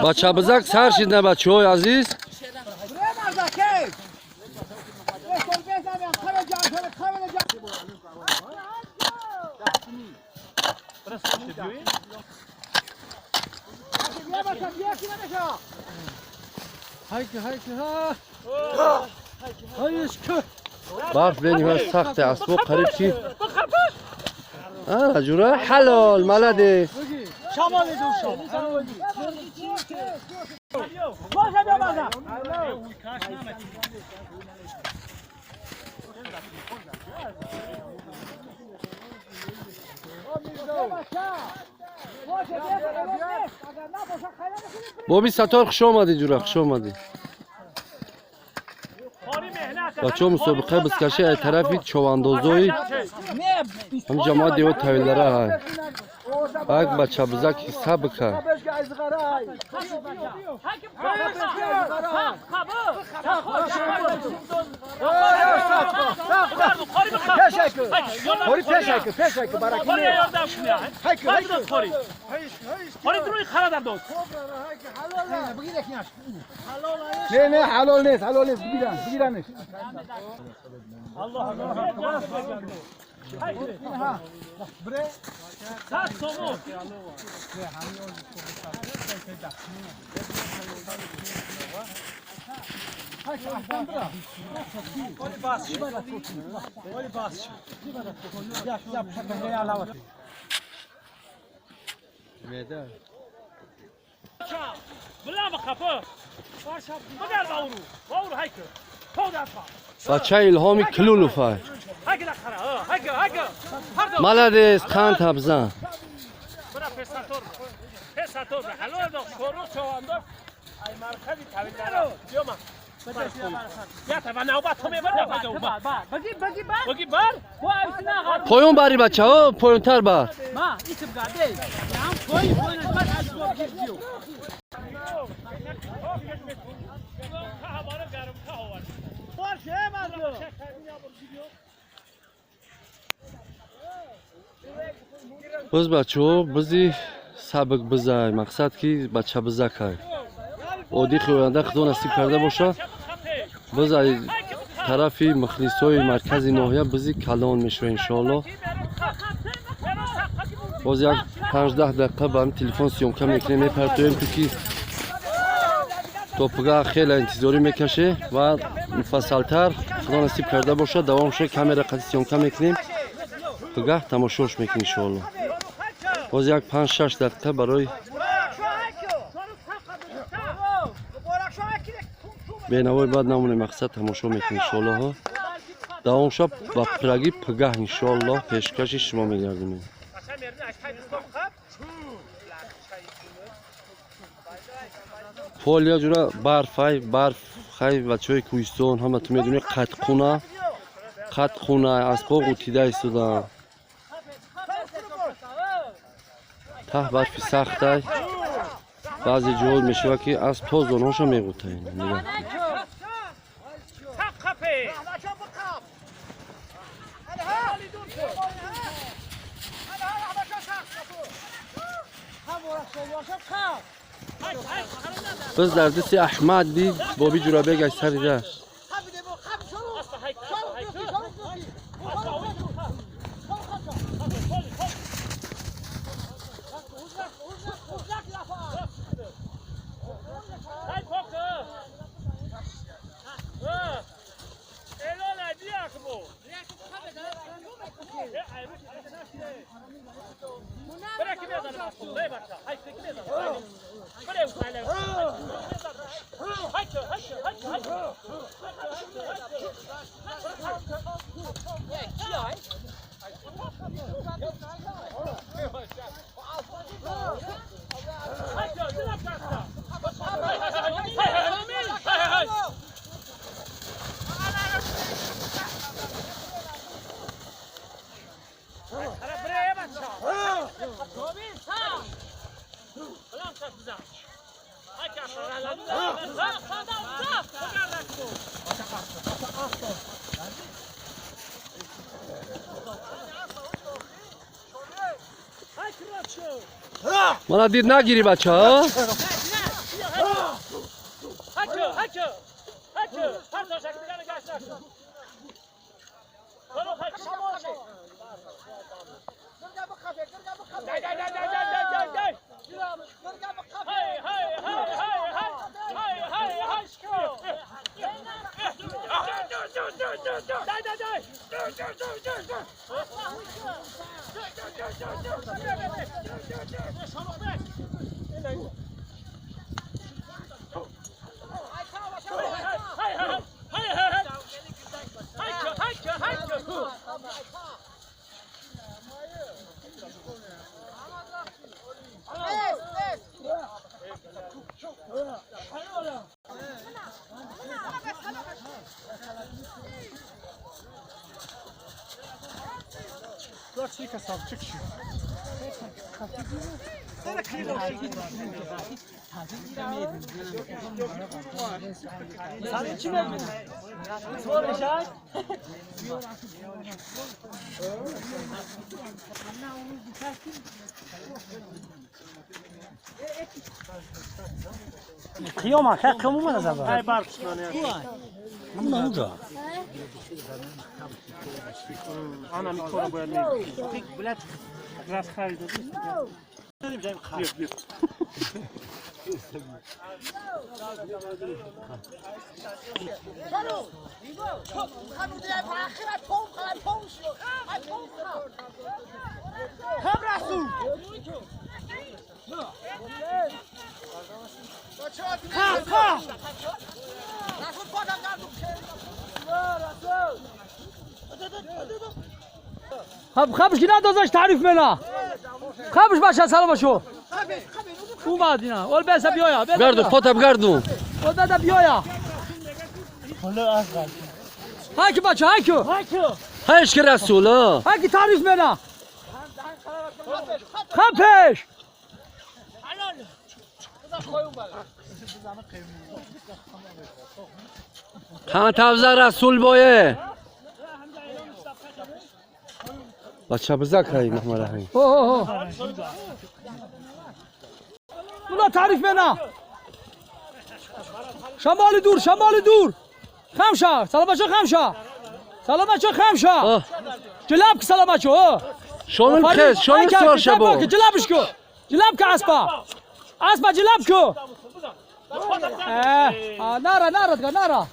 Бача бизак сар шид, бачаҳои азиз. Барф бениҳоят сахте, асбоб қариб ки ана ҷура. Ҳалол, молодец. Боби Сатор, хуш омадӣ, ҷура, хуш омадӣ. Бачаҳо, мусобиқаи бизкашӣ ай тарафи човандозои ҳам ҷамоат деҳоти Тавилдара ҳай. Ак бача бизак ҳисса бика. نه نه، حلال نیست، حلال نیست. بگیرن، بگیرنش. Бача Илҳоми Клулуфай, молодец, қанд табзан. Поён бари, бачаҳо, поёнтар бар. Боз, бачаҳо, бизи сабк бизай, мақсад ки бача бизакай. Одихи оянда худо насиб карда боша, биз ай тарафи мухлисои маркази ноҳия бизи калон мешава, иншоалло. Боз як 15 дақиқа ба ҳами телефон съёмка мекунем, мепартоем, ки то пуга хеле интизорӣ мекаше ва муфассалтар, худо насиб карда боша, давом ша камера қати съёмка мекунем, пугаҳ тамошош мекунем, иншоалло. Боз як 5-6 дақиқа барои бенавои баъд намонем, мақсад тамошо мекунем, иншоаллоҳо. Давом ша ба пурагӣ пугаҳ, иншоаллоҳ, пешкаши шумо мегардонем. Полия, ҷура, барф ай, барф. Хай, бачаҳои кӯҳистон ҳама ту медонӣ, қатқуна, қатқуна, аспо ғутида истодаанд. Таҳ барфи сахтай, баъзе ҷоҳо мешавад, ки асп то зонҳоша меғутаин. Нигоҳ. Биз дар дасти Аҳмад дид, Боби Ҷурабек аз сари дашт. Мана дид нагири бача. قیام خیلی قیام اومد از اول. نه اونجا. انا میکرو باید نیم. راست خرید. خب خبش که ندازش تعریف منا خبش باشه سلام باشو اومد اینا اول بس بیایا گردو پاتم گردو اول بس بیایا هاکی بچه هاکی هاش که رسولا هاکی تعریف منا خبش خان تبزه رسول بایه بچه بزک هایی محمد رحیم اوه اونا تعریف منا شمال دور شمال دور خمشا سلام بچه خمشا سلام بچه خمشا جلاب که سلام بچه شامل خیز شامل سوار شبو جلابش کو جلاب که اسبا اسبا جلاب کو نارا نارا نارا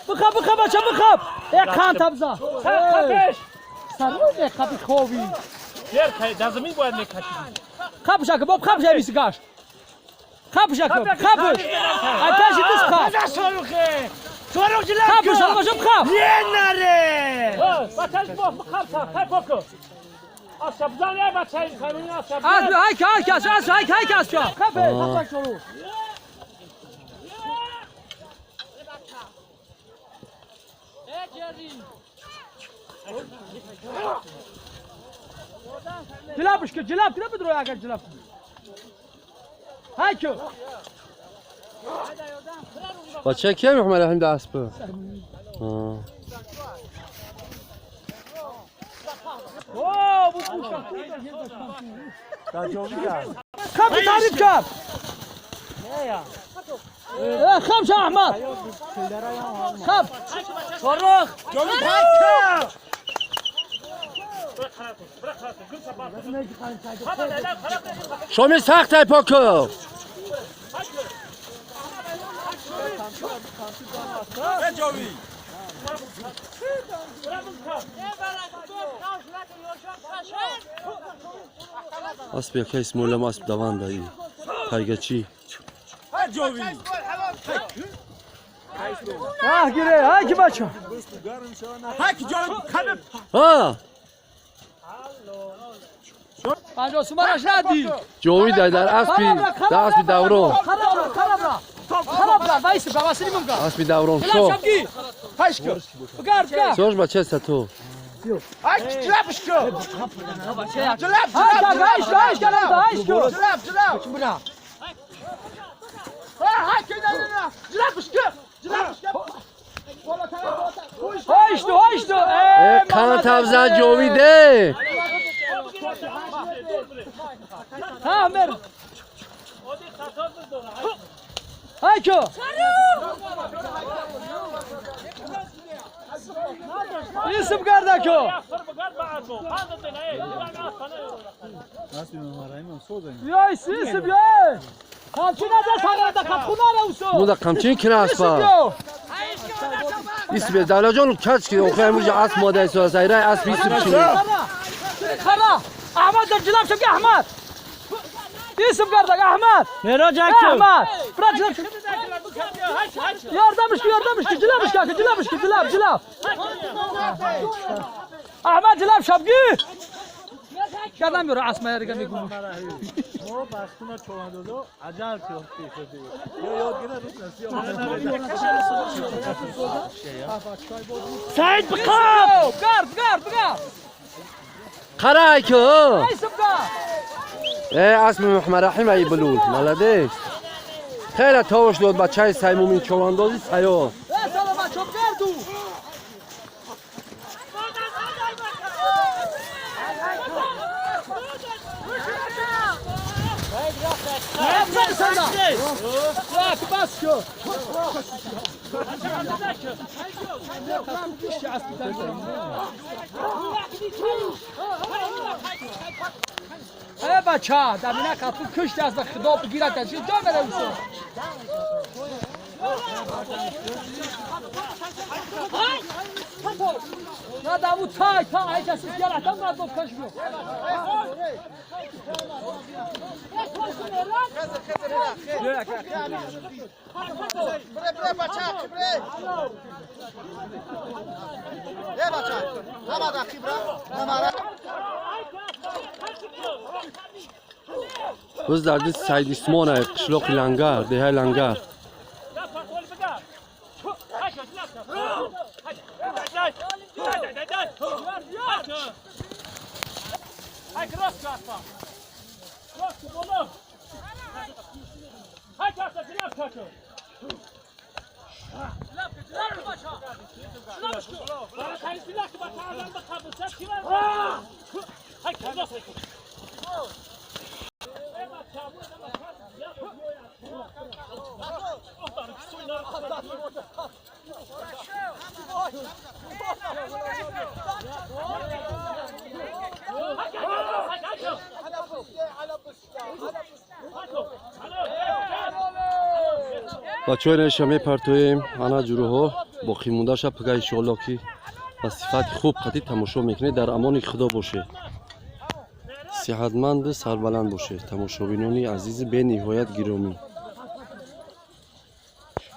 بخب بخب بچه بخب یک خان تبزا خبش سرو خبی خوبی در زمین باید میکشید خبش اکه باب خبش همیسی گاش خبش اکه خبش اتشی دست خب خبش سلام بچه بخب یه نره بچه بخب خب بکن از یه بچه خانونی از از هایک هایک از از هایک هایک از خبش خبش جلابش که جلاب جلاب بدرو اگر جلاب هایکو بچه کیه محمد رحیم دست به خب تعریف کرد خمسة احمد خب فرخ شما سخت های پاکو اسب یکی اسمولم اسب دوان دایی پایگچی اه گیره های کی بچه ها پنجاه سومرش ندی جوی در اسبی در اسبی دوران خراب وایس بواسنی ممکن اسبی دوران شو هشکو بگرد بگرد سوش بچه ستو جلابش کو جلاب جلاب جلاب جلاب جلاب هایشتو هایشتو کان تبزه جویده. مر هاي شو یوسف گردکو یا یوسف یا قمچی نزد تغییر دقت خونه رو مو دا قمچین کنه اسپا ایسب دالا جان کچ که اخه امروز اسب ماده ایسو سایره اسب ایسب چی خرا احمد در جلاب شو احمد یوسف گردک احمد مراج احمد برا جلاب شو yardımش ki yardımش ki جلابش ki جلابش ki جلاب جلاب احمد جلاب شبگی کردم بیرو اسم یارگه میگم سعید بقاب گرد گرد گرد قرای که یوسف گرد ای اسم محمد رحیم ای بلول مالدش خیلی تاوش داد بچه سیمومین چواندازی سیار سلام بچه گردو ای بچه دمینه قطعی کشت از به خدا بگیرد از جا میره اوسو نه دمو تای تا ای کسی دیگر حتم باید با کش بیا بره بره بچه بره ای بچه نماده خبره نماره باز در دست سعید اسمان قشلاق لنگر ده لنگر бачаҳои реша мепартоем ана ҷуруҳо боқӣ мондаша пага иншоалло ки ба сифати хуб қатӣ тамошо мекунед. Дар амони худо бошед, сиҳатманду сарбаланд бошед, тамошобинони азизи бениҳоят гиромӣ.